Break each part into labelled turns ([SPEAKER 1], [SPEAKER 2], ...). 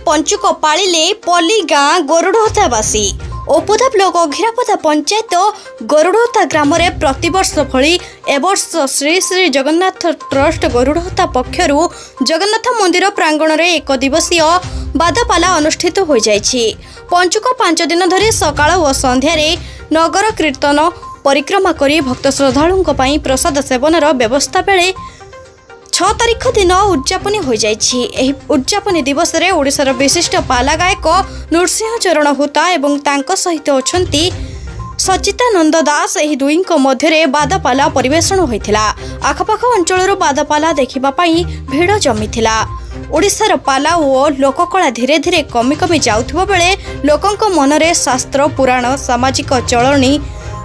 [SPEAKER 1] ପଞ୍ଚୁକ ପାଳିଲେ ପଲ୍ଲୀ ଗାଁ ଗରୁଡ଼ହତାବାସୀ। ଔପଦା ବ୍ଲକ ଅଘିରାପଦା ପଞ୍ଚାୟତ ଗରୁଡ଼ହତା ଗ୍ରାମରେ ପ୍ରତିବର୍ଷ ଭଳି ଏବର୍ଷ ଶ୍ରୀ ଶ୍ରୀ ଜଗନ୍ନାଥ ଟ୍ରଷ୍ଟ ଗରୁଡ଼ହତା ପକ୍ଷରୁ ଜଗନ୍ନାଥ ମନ୍ଦିର ପ୍ରାଙ୍ଗଣରେ ଏକ ଦିବସୀୟ ବାଦପାଲା ଅନୁଷ୍ଠିତ ହୋଇଯାଇଛି। ପଞ୍ଚୁକ 5 ଦିନ ଧରି ସକାଳ ଓ ସନ୍ଧ୍ୟାରେ ନଗର କୀର୍ତ୍ତନ ପରିକ୍ରମା କରି ଭକ୍ତ ଶ୍ରଦ୍ଧାଳୁଙ୍କ ପାଇଁ ପ୍ରସାଦ ସେବନର ବ୍ୟବସ୍ଥା ବେଳେ 6 ତାରିଖ ଦିନ ଉଦଯାପନୀ ହୋଇଯାଇଛି। ଏହି ଉଦଯାପନୀ ଦିବସରେ ଓଡ଼ିଶାର ବିଶିଷ୍ଟ ପାଲା ଗାୟକ ନୃସିଂହ ଚରଣ ହୋତା ଏବଂ ତାଙ୍କ ସହିତ ଅଛନ୍ତି ସଚିତାନନ୍ଦ ଦାସ। ଏହି ଦୁଇଙ୍କ ମଧ୍ୟରେ ବାଦପାଲା ପରିବେଷଣ ହୋଇଥିଲା। ଆଖପାଖ ଅଞ୍ଚଳରୁ ବାଦପାଲା ଦେଖିବା ପାଇଁ ଭିଡ଼ ଜମିଥିଲା। ଓଡ଼ିଶାର ପାଲା ଓ ଲୋକକଳା ଧୀରେ ଧୀରେ କମି କମି ଯାଉଥିବା ବେଳେ ଲୋକଙ୍କ ମନରେ ଶାସ୍ତ୍ର, ପୁରାଣ, ସାମାଜିକ ଚଳଣି,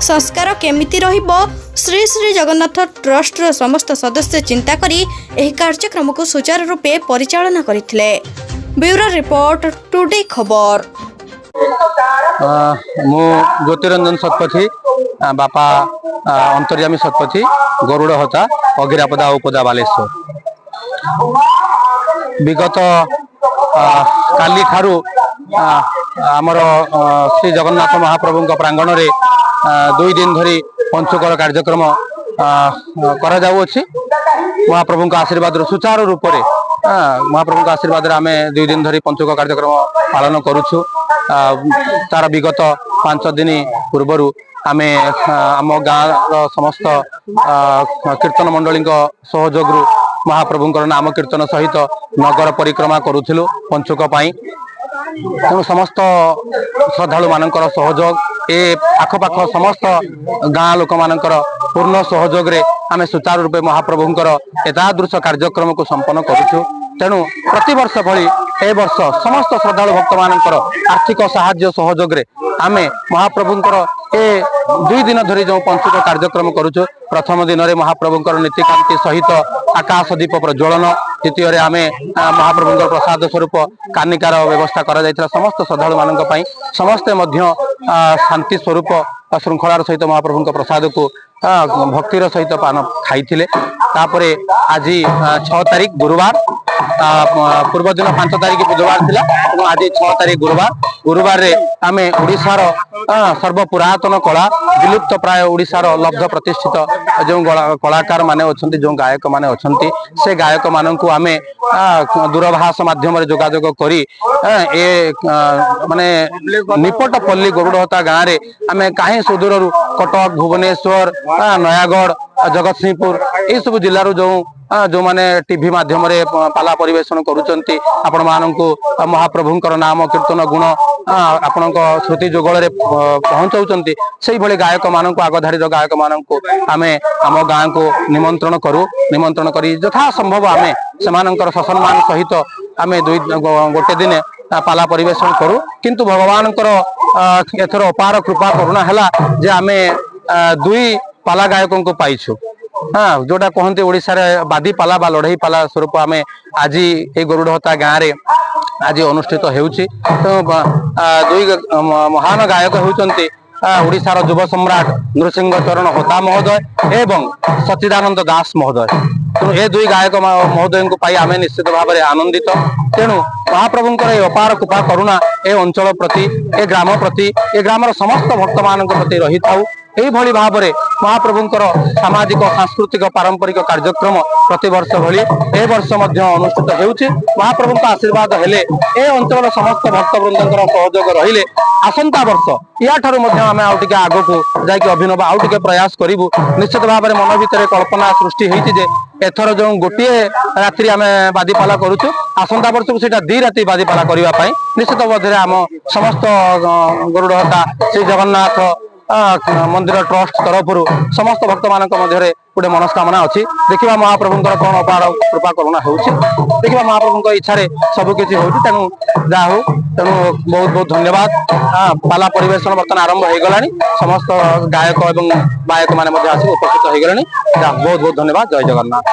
[SPEAKER 1] ସଂସ୍କାର କେମିତି ରହିବ, ଶ୍ରୀ ଶ୍ରୀ ଜଗନ୍ନାଥ ଟ୍ରଷ୍ଟର ସମସ୍ତ ସଦସ୍ୟ ଚିନ୍ତା କରି ଏହି କାର୍ଯ୍ୟକ୍ରମକୁ ସୁଚାରୁ ରୂପେ ପରିଚାଳନା କରିଥିଲେ। ବ୍ୟୁରୋ ରିପୋର୍ଟ, ଟୁଡେ ଖବର।
[SPEAKER 2] ମୁଁ ଜ୍ୟୋତିରଞ୍ଜନ ଶତପଥୀ, ବାପା ଅନ୍ତର୍ଯାମୀ ଶତପଥୀ, ଗରୁଡ଼ ହୋତା, ଅଗିରାପଦା, ଔପଦା, ବାଲେଶ୍ୱର। ବିଗତ କାଲିଠାରୁ ଆମର ଶ୍ରୀ ଜଗନ୍ନାଥ ମହାପ୍ରଭୁଙ୍କ ପ୍ରାଙ୍ଗଣରେ 2 ଦିନ ଧରି ପଞ୍ଚୁକର କାର୍ଯ୍ୟକ୍ରମ କରାଯାଉଅଛି। ମହାପ୍ରଭୁଙ୍କ ଆଶୀର୍ବାଦରୁ ସୁଚାରୁ ରୂପରେ, ମହାପ୍ରଭୁଙ୍କ ଆଶୀର୍ବାଦରେ ଆମେ 2 ଦିନ ଧରି ପଞ୍ଚୁକ କାର୍ଯ୍ୟକ୍ରମ ପାଳନ କରୁଛୁ। ତାର ବିଗତ 5 ଦିନ ପୂର୍ବରୁ ଆମେ ଆମ ଗାଁର ସମସ୍ତ କୀର୍ତ୍ତନ ମଣ୍ଡଳୀଙ୍କ ସହଯୋଗରୁ ମହାପ୍ରଭୁଙ୍କର ନାମ କୀର୍ତ୍ତନ ସହିତ ନଗର ପରିକ୍ରମା କରୁଥିଲୁ ପଞ୍ଚୁକ ପାଇଁ। ତେଣୁ ସମସ୍ତ ଶ୍ରଦ୍ଧାଳୁ ମାନଙ୍କର ସହଯୋଗ, ଏ ଆଖପାଖ ସମସ୍ତ ଗାଁ ଲୋକମାନଙ୍କର ପୂର୍ଣ୍ଣ ସହଯୋଗରେ ଆମେ ସୁଚାରୁ ରୂପେ ମହାପ୍ରଭୁଙ୍କର ଏତାଦୃଶ କାର୍ଯ୍ୟକ୍ରମକୁ ସମ୍ପନ୍ନ କରୁଛୁ। ତେଣୁ ପ୍ରତିବର୍ଷ ଭଳି ଏ ବର୍ଷ ସମସ୍ତ ଶ୍ରଦ୍ଧାଳୁ ଭକ୍ତମାନଙ୍କର ଆର୍ଥିକ ସାହାଯ୍ୟ ସହଯୋଗରେ ଆମେ ମହାପ୍ରଭୁଙ୍କର ଏ 2 ଦିନ ଧରି ଯେଉଁ ପଞ୍ଚୁକ କାର୍ଯ୍ୟକ୍ରମ କରୁଛୁ, ପ୍ରଥମ ଦିନରେ ମହାପ୍ରଭୁଙ୍କର ନୀତିକାନ୍ତି ସହିତ ଆକାଶ ଦୀପ ପ୍ରଜ୍ୱଳନ, ଦ୍ୱିତୀୟରେ ଆମେ ମହାପ୍ରଭୁଙ୍କର ପ୍ରସାଦ ସ୍ୱରୂପ କାନିକାର ବ୍ୟବସ୍ଥା କରାଯାଇଥିଲା ସମସ୍ତ ଶ୍ରଦ୍ଧାଳୁ ମାନଙ୍କ ପାଇଁ। ସମସ୍ତେ ମଧ୍ୟ ଶାନ୍ତି ସ୍ୱରୂପ ଶୃଙ୍ଖଳାର ସହିତ ମହାପ୍ରଭୁଙ୍କ ପ୍ରସାଦକୁ ଭକ୍ତିର ସହିତ ପାନ ଖାଇଥିଲେ। ତାପରେ ଆଜି 6 ତାରିଖ ଗୁରୁବାର, ପୂର୍ବ ଦିନ 5 ତାରିଖ ବୁଧବାର ଥିଲା ଏବଂ ଆଜି 6 ତାରିଖ ଗୁରୁବାର। ଗୁରୁବାରରେ ଆମେ ଓଡ଼ିଶାର ସର୍ବପୁରାତନ କଳା, ବିଲୁପ୍ତ ପ୍ରାୟ ଓଡ଼ିଶାର ଲବ୍ଧ ପ୍ରତିଷ୍ଠିତ ଯେଉଁ କଳାକାର ମାନେ ଅଛନ୍ତି, ଯେଉଁ ଗାୟକ ମାନେ ଅଛନ୍ତି, ସେ ଗାୟକ ମାନଙ୍କୁ ଆମେ ଦୂରଭାଷ ମାଧ୍ୟମରେ ଯୋଗାଯୋଗ କରି ଏ ମାନେ ନିପଟ ପଲ୍ଲୀ ଗରୁଡ଼ହତା ଗାଁରେ ଆମେ କାହିଁ ସୁଦୂରରୁ କଟକ, ଭୁବନେଶ୍ୱର, ନୟାଗଡ଼, ଜଗତସିଂହପୁର ଏଇସବୁ ଜିଲ୍ଲାରୁ ଯେଉଁମାନେ ଟିଭି ମାଧ୍ୟମରେ ପାଲା ପରିବେଷଣ କରୁଛନ୍ତି, ଆପଣମାନଙ୍କୁ ମହାପ୍ରଭୁଙ୍କର ନାମ କୀର୍ତ୍ତନ ଗୁଣ ଆପଣଙ୍କ ଶ୍ରୁତି ଯୁଗଳରେ ପହଞ୍ଚାଉଛନ୍ତି, ସେଇଭଳି ଗାୟକ ମାନଙ୍କୁ, ଆଗଧାଡ଼ିର ଗାୟକ ମାନଙ୍କୁ ଆମେ ଆମ ଗାଁକୁ ନିମନ୍ତ୍ରଣ କରୁ। ନିମନ୍ତ୍ରଣ କରି ଯଥା ସମ୍ଭବ ଆମେ ସେମାନଙ୍କର ସସମ୍ମାନ ସହିତ ଆମେ ଦୁଇ ଗୋଟେ ଦିନ ପାଲା ପରିବେଷଣ କରୁ। କିନ୍ତୁ ଭଗବାନଙ୍କର ଏଥର ଅପାର କୃପା କରୁଣା ହେଲା ଯେ ଆମେ ଦୁଇ ପାଲା ଗାୟକଙ୍କୁ ପାଇଛୁ। ହଁ, ଯୋଉଟା କହନ୍ତି ଓଡ଼ିଶାରେ ବାଦୀ ପାଲା ବା ଲଢେଇ ପାଲା ସ୍ୱରୂପ ଆମେ ଆଜି ଏଇ ଗରୁଡ଼ହତା ଗାଁରେ ଆଜି ଅନୁଷ୍ଠିତ ହେଉଛି। ତେଣୁ ଦୁଇ ମହାନ ଗାୟକ ହେଉଛନ୍ତି ଓଡ଼ିଶାର ଯୁବ ସମ୍ରାଟ ନୃସିଂହ ଚରଣ ହୋତା ମହୋଦୟ ଏବଂ ସଚିଦାନନ୍ଦ ଦାସ ମହୋଦୟ। ତେଣୁ ଏ ଦୁଇ ଗାୟକ ମହୋଦୟଙ୍କୁ ପାଇ ଆମେ ନିଶ୍ଚିତ ଭାବରେ ଆନନ୍ଦିତ। ତେଣୁ ମହାପ୍ରଭୁଙ୍କର ଏ ଅପାର କୃପା କରୁଣା ଏ ଅଞ୍ଚଳ ପ୍ରତି, ଏ ଗ୍ରାମ ପ୍ରତି, ଏ ଗ୍ରାମର ସମସ୍ତ ଭକ୍ତମାନଙ୍କ ପ୍ରତି ରହିଥାଉ। ଏଇଭଳି ଭାବରେ ମହାପ୍ରଭୁଙ୍କର ସାମାଜିକ, ସାଂସ୍କୃତିକ, ପାରମ୍ପରିକ କାର୍ଯ୍ୟକ୍ରମ ପ୍ରତିବର୍ଷ ଭଳି ଏ ବର୍ଷ ମଧ୍ୟ ଅନୁଷ୍ଠିତ ହେଉଛି। ମହାପ୍ରଭୁଙ୍କ ଆଶୀର୍ବାଦ ହେଲେ, ଏ ଅଞ୍ଚଳର ସମସ୍ତ ଭକ୍ତବୃନ୍ଦଙ୍କର ସହଯୋଗ ରହିଲେ ଆସନ୍ତା ବର୍ଷ ୟାଠାରୁ ମଧ୍ୟ ଆମେ ଆଉ ଟିକେ ଆଗକୁ ଯାଇକି ଅଭିନବ ଆଉ ଟିକେ ପ୍ରୟାସ କରିବୁ। ନିଶ୍ଚିତ ଭାବରେ ମନ ଭିତରେ କଳ୍ପନା ସୃଷ୍ଟି ହେଇଛି ଯେ ଏଥର ଯେଉଁ ଗୋଟିଏ ରାତ୍ରି ଆମେ ବାଦିପାଲା କରୁଛୁ, ଆସନ୍ତା ବର୍ଷକୁ ସେଇଟା 2 ରାତି ବାଦିପାଲା କରିବା ପାଇଁ ନିଶ୍ଚିତ ମଧ୍ୟରେ ଆମ ସମସ୍ତ ଗରୁଡ଼ହତା ଶ୍ରୀ ଜଗନ୍ନାଥ ମନ୍ଦିର ଟ୍ରଷ୍ଟ ତରଫରୁ ସମସ୍ତ ଭକ୍ତମାନଙ୍କ ମଧ୍ୟରେ ଗୋଟେ ମନସ୍କାମନା ଅଛି। ଦେଖିବା ମହାପ୍ରଭୁଙ୍କର କଣ ଅପାର କୃପା କରୁଣା ହେଉଛି। ଦେଖିବା, ମହାପ୍ରଭୁଙ୍କ ଇଚ୍ଛାରେ ସବୁ କିଛି ହଉଛି। ତେଣୁ ଯାହା ହଉ, ତେଣୁ ବହୁତ ବହୁତ ଧନ୍ୟବାଦ। ପାଲା ପରିବେଷଣ ବର୍ତ୍ତମାନ ଆରମ୍ଭ ହେଇଗଲାଣି। ସମସ୍ତ ଗାୟକ ଏବଂ ବାୟକ ମାନେ ମଧ୍ୟ ଆସିକି ଉପସ୍ଥିତ ହେଇଗଲେଣି। ଯାହା, ବହୁତ ବହୁତ ଧନ୍ୟବାଦ। ଜୟ ଜଗନ୍ନାଥ।